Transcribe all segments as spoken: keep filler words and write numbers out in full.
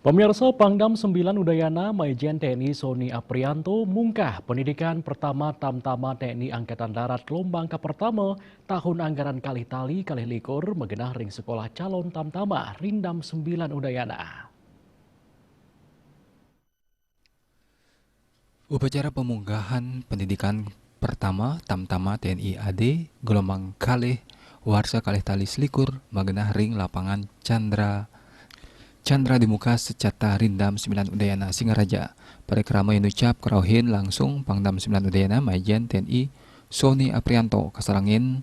Pemirsa, Pangdam sembilan Udayana Maijen T N I Sony Aprianto mungkah pendidikan pertama Tamtama T N I Angkatan Darat gelombang ke pertama tahun anggaran kalih tali kalih likur magenah ring Sekolah Calon Tamtama Rindam sembilan Udayana. Upacara pemunggahan pendidikan pertama Tamtama T N I A D gelombang kalih warsa kalih tali selikur magenah ring lapangan Chandra Chandra di muka secata Rindam sembilan Udayana Singaraja. Parikrama inucap karauhin langsung Pangdam sembilan Udayana Maijen T N I Sony Aprianto kasarengin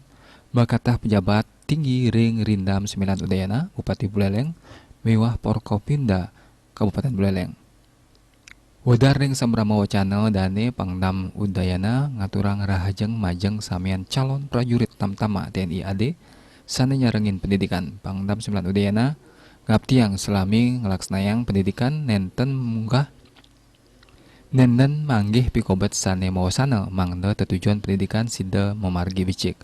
makatah pejabat tinggi ring Rindam sembilan Udayana, Bupati Buleleng, miwah Forkopimda Kabupaten Buleleng. Wedar ring sambrama wacana dane Pangdam Udayana ngaturang rahajeng majeng samian calon prajurit Tamtama T N I A D sane nyarengin pendidikan. Pangdam sembilan Udayana ngaptiang salami nglaksanayang pendidikan nenten munggah nenten manggih pikobet sane mawasana mangda tetujon pendidikan sida mamargi becik.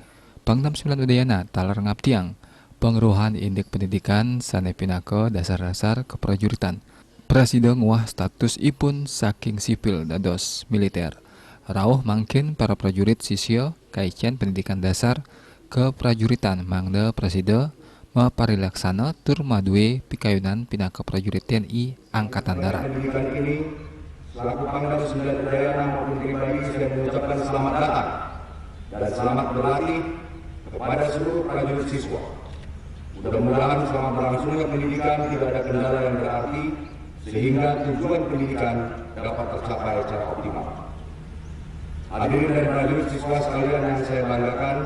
Pangdam sembilan Udayana taler ngaptiang pangruhan indik pendidikan sane pinaka dasar-dasar keprajuritan prasida nguah status ipun saking sipil dados militer. Rauh mangkin para prajurit sisya kaicen pendidikan dasar keprajuritan mangda prasida maparilaksana tur madue pikayunan pinaka prajurit T N I Angkatan Darat. Pendidikan ini, selaku Pangdam sembilan Udayana maupun pribadi, saya mengucapkan selamat datang dan selamat berlatih kepada seluruh prajurit siswa. Mudah-mudahan selama berlangsungnya pendidikan tidak ada kendala yang berarti sehingga tujuan pendidikan dapat tercapai secara optimal. Hadirin dan prajurit siswa sekalian yang saya banggakan,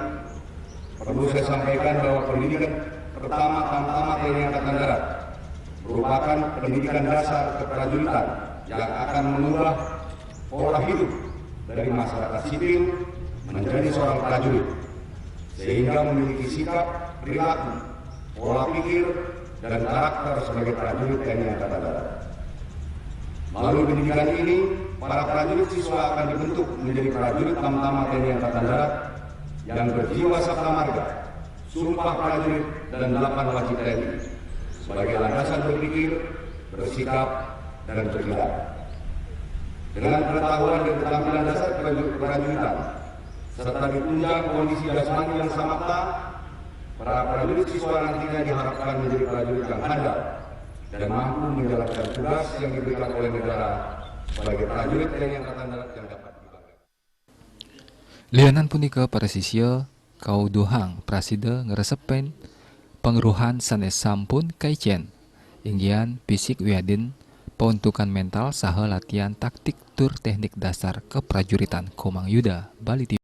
perlu saya sampaikan bahwa pendidikan pertama Tamtama T N I Angkatan Darat merupakan pendidikan dasar keprajuritan yang akan mengubah pola hidup dari masyarakat sipil menjadi seorang prajurit, sehingga memiliki sikap, perilaku, pola pikir, dan karakter sebagai prajurit T N I Angkatan Darat. Melalui pendidikan ini, para prajurit siswa akan dibentuk menjadi prajurit Tamtama T N I Angkatan Darat yang berjiwa sabda marga, sumpah prajurit, dan delapan wajib T N I sebagai landasan berpikir, bersikap, dan bertindak. Dengan pengetahuan dan keterampilan dasar kepraju- keprajuritan, serta ditunjang kondisi jasmani yang samapta, para prajurit siswa nantinya diharapkan menjadi prajurit yang handal dan mampu menjalankan tugas yang diberikan oleh negara sebagai prajurit T N I Angkatan Darat yang dapat dibanggakan. Lianan punika, para sisya kauduhang prasida ngresepen pangruhan sane sampun kaicen, inggihan fisik wiadin pauntukan mental saha latihan taktik tur teknik dasar keprajuritan. Komang Yuda, Bali T V.